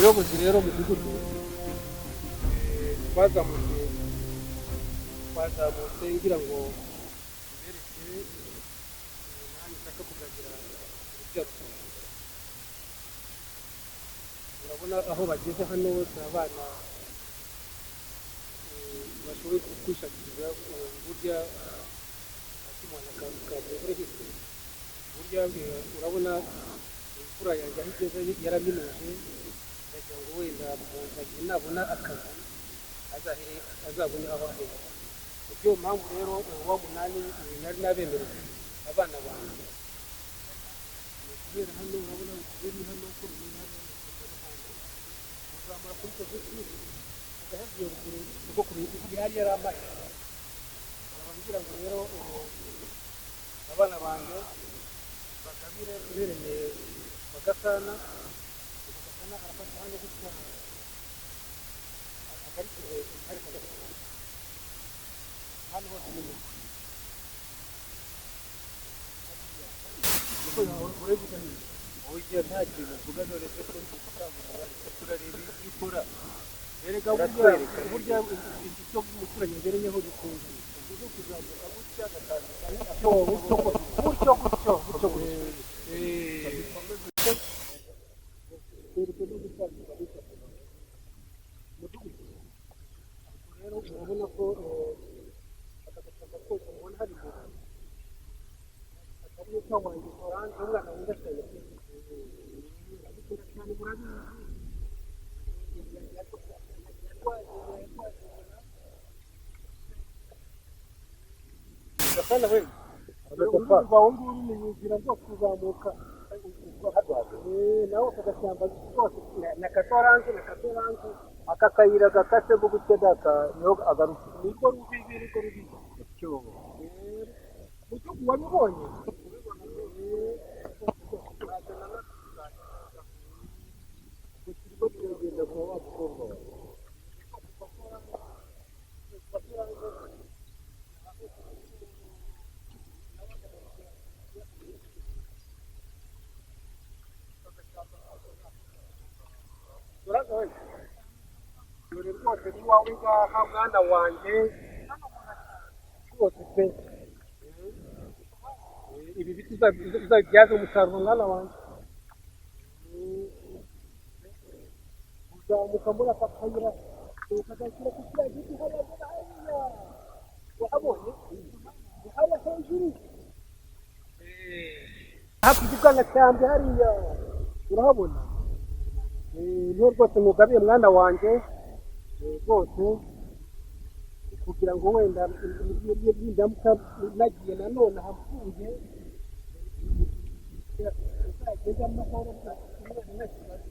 Umuyobozi rero mudugudu, twazamutse ngira ngo mbereke umunani nshaka kugagira urubyaro rwanjye. Urabona aho bageze hano ni abana bashoboye kwishakiriza. Burya akimana ka Beverly Hills, burya urabona imfura yanjye aho igeze yaraminuje. Ndagira ngo wenda mu nzagi nabona akazi azahere azabone aho ahera. Kubyo mpamvu rero uwa munani nari nabemereye abana banjye ni ukubera hano urabona biri hano uko bimeze hano ni hano uzamura kuri pozitivu ugaheza iyo ruguru sogokuru yari yarampaye. Nkaba ngira ngo rero abana banjye bagabire uhereye kwa Gasana. Gasana arafata hano gutya akarikize hari kwa Gasana, hano hose ni mu urebye hino. Burya nta kintu uvuga, none se ko uri gutanga umubare, turareba ibyo ukora. Erega burya Uratwereka. Burya icyo umuturanyi abereyeho gikunze Ubwo kuzamuka gutya gatandukanye. Gutyo gutyo gutyo gutyo gutyo gutyo. Mudugudu rero urabona ko aka gashyamba kose mubona hari imbere atari uko wanjye Solange, umwana wenda cyane pe, ndagukunda cyane, murabizi. Yarwaye. Gasana we, urumva aho nguru ni inzira rwose kuzamuka nawe aka gashyamba rwose na kasorange na kasorange. Aka kayira gakasemo gutya data niho agarukira. Nirwo rubibi, nirwo rubibi mugihugu wabibonye. Turimo turagenda kwa wa mukobwa wawe. Dore rwose ni iwawe ngaha mwana wanjye rwose pe. Ibi biti uzabibyaze umusaruro mwana wanjye. Uzamuka muri aka kayira ukazashyira ku kiriya giti hariya hariya wahabonye hariya hejuru hakurya ubwanacyambwe hariya urahabona. Niho rwose mugabiye mwana wanjye rwose kugira ngo wenda nindamuka nagiye nanone ahavuye uzagende amahoro umwana nta kibazo.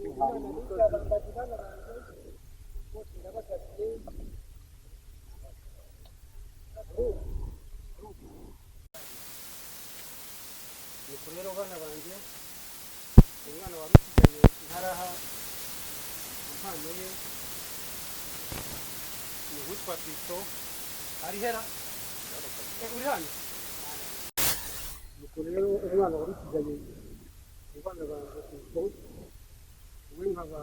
Imana ntizabambaze bana banjye bose ndabagabiye. Nuko rero bana banjye, umwana wari usigaye ntaraha impano ye ni uwitwa Fiston. Ari hera? Uri hano? Nuko rero umwana wari usigaye mu bana banjye Fiston we nkaba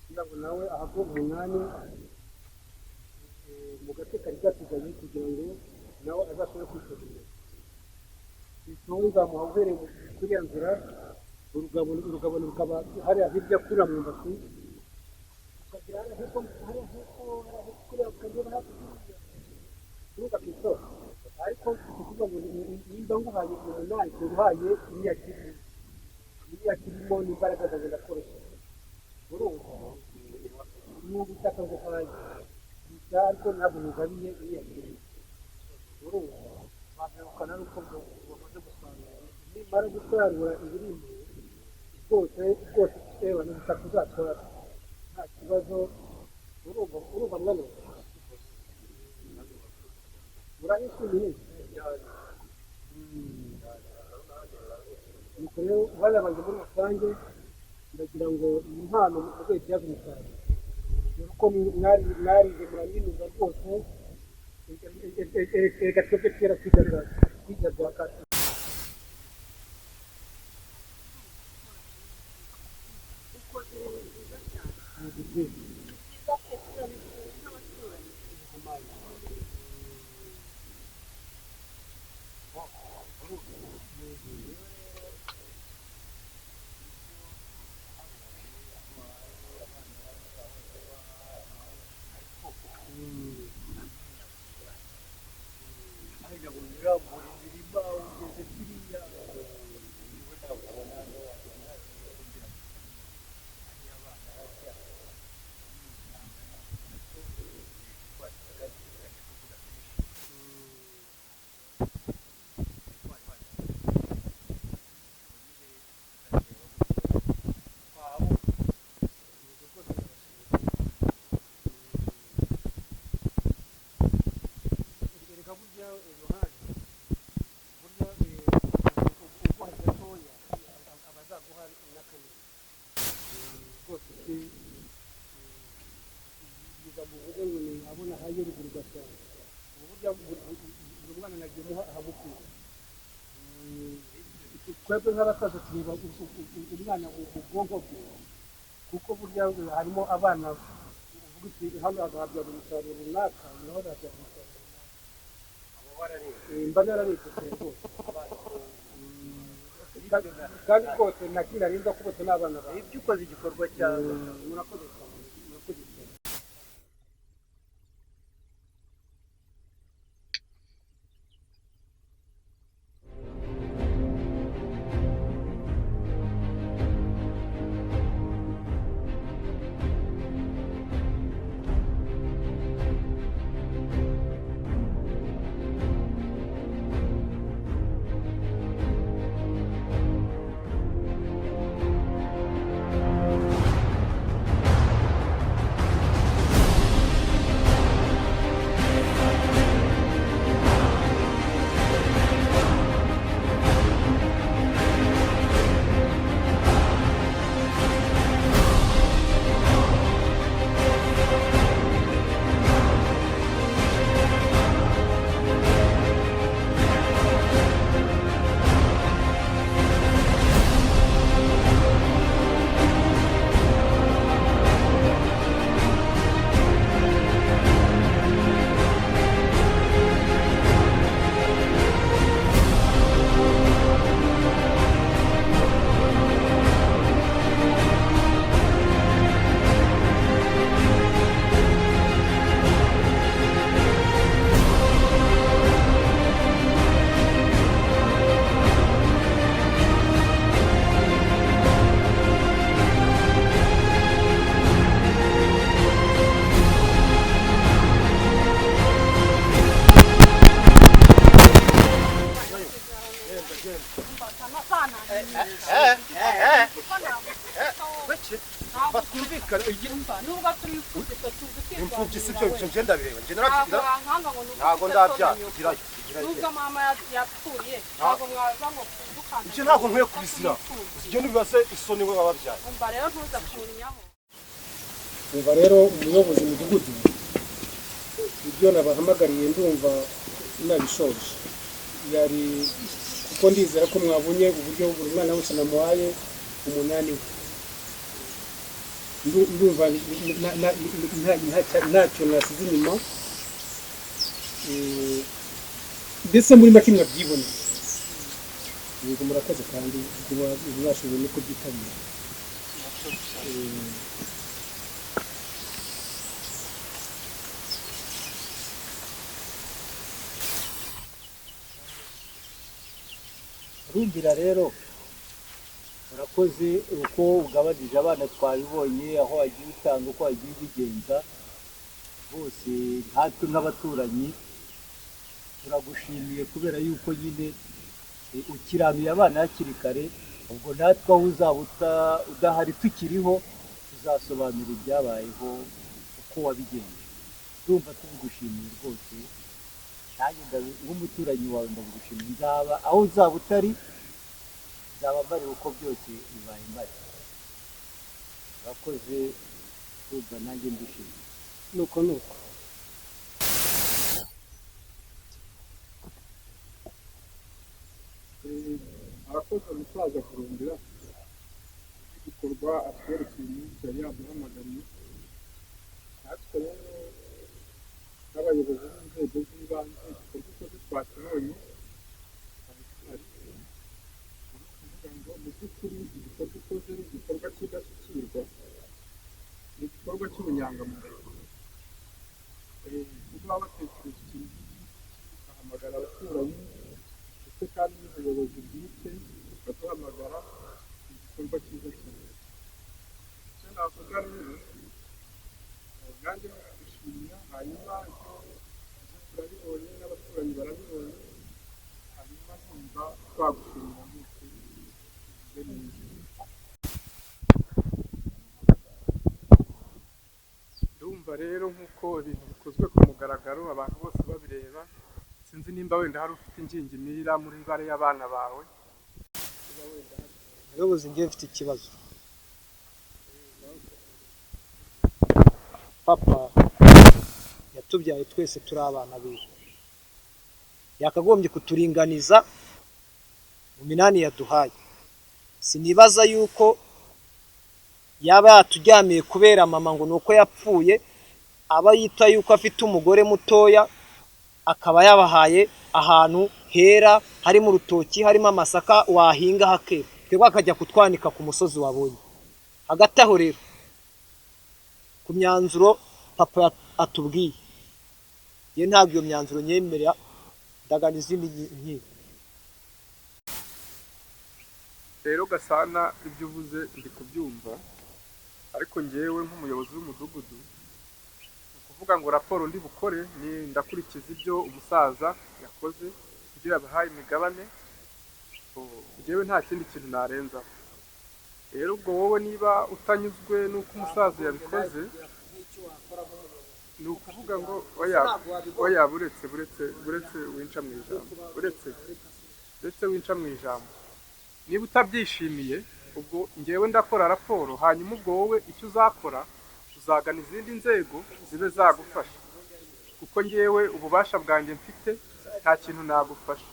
kugira ngo nawe ahabwe umunani mu gace kari gasigaye kugira ngo nawe azashobore kwiteza imbere. Fiston nzamuha uhereye kuri ya nzira urugabano rukaba hariya hirya kuri mwumbati ukagera hariya hepfo, hariya hepfo, hariya hepfo kuriya ukagera hakurya iriya urubuga Fiston. Ariko si ukuvuga ngo nimba nguhaye umunani nguhaye iriya kirimo, iriya kirimo n'imbaraga zanjye ndakoresha, urumva ni ubutaka nguhaye gusa ariko ntabwo nugabiye iriya kirimo, urumva Baherukana n'uko bamaze gusarura. Nimara gusarura ibirimo rwose rwose, ewa ni ubutaka uzatwara nta kibazo, urumva mwana we? Uranyishimiye? Nuko rero bana banjye muri rusange ndagira ngo iyi mpano muzayibyaze umusaruro dore uko mwari mwarize muraminuza rwose. Erega twebwe kera twigaga. Ni byiza. Ni byiza pe, turabishimye nk'abaturanyi. Urambura imirima ugeze kiriya. Erega burya, Yohani, burya uguha gatoya aba azaguha n'akanini rwose. Si biza muvuge ngo ni abona ahaye ruguru gashyamba. Ubu burya buri mwana nagiye muha ahamukwiye. Twebwe nk'abasaza tureba umwana mu bwonko bwe, kuko burya harimo abana uvuga uti hano agahabyara umusaruro runaka, naho agahabyara umusaruro runaka. Mba nararebye kure rwose, kandi rwose nta kindi narinda ko bose ni abana bawe. Ibyo ukoze igikorwa cyawe. Murakoze cyane, murakoze cyane. Batwumvikana. Nubwo turi imfubyi, twe tuzi Imfubyi si byo. kwirwanira. Ibyo ngenda bireba njye. Ntabwo wankanga ngo ni uko Ntabwo ufite ndabyara. so na nyoko. Girayo, girayo. Nubwo mama yapfuye, ntabwo mwaza ngo dukandagire. Ibyo ntabwo nkwiye kubizira. Ibyo ntibibase isoni we wababyaye. Umva rero, ntuza kunnyaho. Umva rero umuyobozi mudugudu, ibyo nabahamagariye ndumva nabishoje yari, kuko ndizera ko mwabonye uburyo buri mwana wese namuhaye umunani we. Ndumva ntacyo nasize inyuma. Mbese muri make mwabyiboneye. Yego, murakoze kandi kuba mwashoboye no kubyitabira. Urumvira rero, urakoze uko ugabanije abana, twabibonye aho wagiye utanga, uko wagiye ubigenza. Bose nkatwe nk'abaturanyi turagushimiye kubera yuko nyine ukiranuye abana hakiri kare. Ubwo natwe aho uzaba udahari tukiriho, tuzasobanura ibyabayeho uko wabigenje. Ndumva tubigushimiye rwose. Nanjye nk'umuturanyi wawe ndabigushimiye. Nzaba aho uzaba utari, nzaba mbari uko byose bibaye mbari. Urakoze, ndumva nanjye mbishimiye. Nuko nuko. Arakoze umusaza Kurundira igikorwa atweretse uyu munsi yari yaduhamagariye. Ariko rero n'abayobozi b'inzego z'ibanze, igikorwa ukoze twakibonye, ari ukuvuga ngo mu by'ukuri igikorwa ukoze ni igikorwa cy'indashyikirwa, ni igikorwa cy'ubunyangamugayo. Kuba watekereje ikintu nk'iki ngiki, ugahamagara abaturanyi ndetse kandi n'ubuyobozi bwite ukaduhamagara, ni igikorwa cyiza cyane. Icyo navuga rero nanjye ni ukugushimira. Hanyuma ibyo ibyo turabibonye, n'abaturanyi barabibonye, hanyuma numva twagushimira rwose, ugize neza. Ndumva rero nk'uko ibintu bikozwe ku mugaragaro, abantu bose babireba, sinzi nimba wenda hari ufite ingingimira muri bariya abana bawe. Muyobozi, ngiye mfite ikibazo. Papa yatubyaye twese turi abana biwe, yakagombye kuturinganiza mu minani yaduhaye. Sinibaza yuko yaba yaturyamiye kubera mama, ngo ni uko yapfuye, aba yita yuko afite umugore mutoya, akaba yabahaye ahantu hera harimo urutoki, harimo amasaka, wahinga hakera, twebwe akajya kutwanika ku musozi wabonye. Hagati aho rero, ku myanzuro papa atubwiye, ye ntabwo iyo myanzuro nyemerera, ndagana izindi nkiko. Rero Gasana, ibyo uvuze ndi kubyumva, ariko ngewe nk'umuyobozi w'umudugudu, ni ukuvuga ngo raporo ndi bukore ni ndakurikiza ibyo umusaza yakoze, ibyo yabahaye imigabane. Ngewe nta kindi kintu narenzaho. Rero ubwo wowe niba utanyuzwe n'uko umusaza yabikoze, ni ukuvuga ngo oya, oya, buretse, buretse, buretse winca mu ijambo, buretse, buretse winca mu ijambo. Niba utabyishimiye, ubwo ngewe ndakora raporo, hanyuma ubwo wowe icyo uzakora, uzagana izindi nzego zibe zagufasha, kuko ngewe ububasha bwanjye mfite nta kintu nagufasha.